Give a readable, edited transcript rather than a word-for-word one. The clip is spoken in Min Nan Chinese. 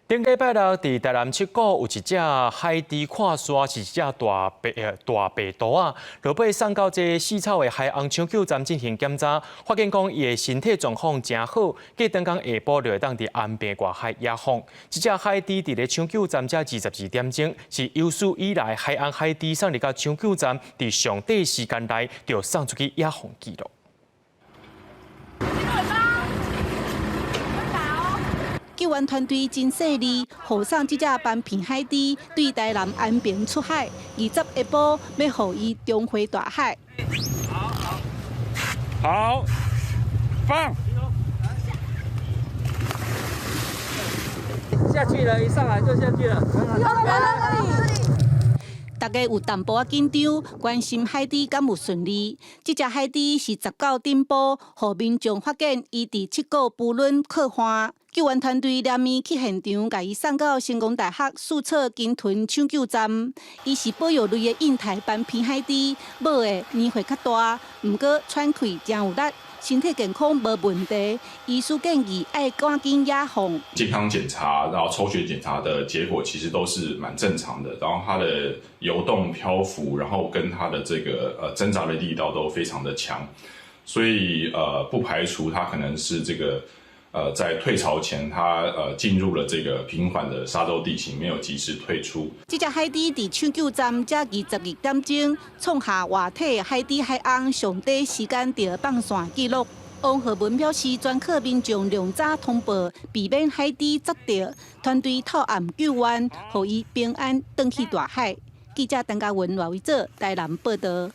頂禮拜六，佇台南七股有一隻海豬跨沙，是一隻大白兔仔，落尾送到這四草的海鵪搶救站進行檢查，發現講伊的身體狀況誠好，過當工下晡就會當佇安平外海野放。這隻海豬佇咧搶救站遮22點鐘，是有史以來海鵪海豬送入到搶救站，佇上短時間內就送出去野放紀錄。尾巴，救援團隊真細膩，護送這隻斑皮海豬對台南安平出海，二十下晡欲予伊重回大海。好，好，放。下去了，一上來就下去了。大家有淡薄仔緊張，關心海豬敢有順利。這隻海豬是19頂晡，予民眾發現伊佇七股浮輪靠岸，救援團隊連夜去現場，共伊送到成功大學四草鯨豚搶救站。伊是保育類的印太斑皮海豬，母的年歲較大，毋過喘氣誠有力，身體健康無問題。醫師建議愛趕緊野放。健康檢查，然後抽血檢查的結果其實都是蠻正常的，然後它的游動漂浮，然後跟它的這個掙扎的力道都非常的強，所以不排除它可能是這個在退潮前，它進入了這個平緩的沙洲地形，沒有及時退出。這隻海豬佇搶救站遮22點鐘，創下活體海豬海鵪上短時間著放線紀錄。王浩文表示，全靠民眾量早通報，避免海豬砸著。團隊透暗救援，予伊平安轉去大海。記者陳嘉文、賴偉哲台南報導。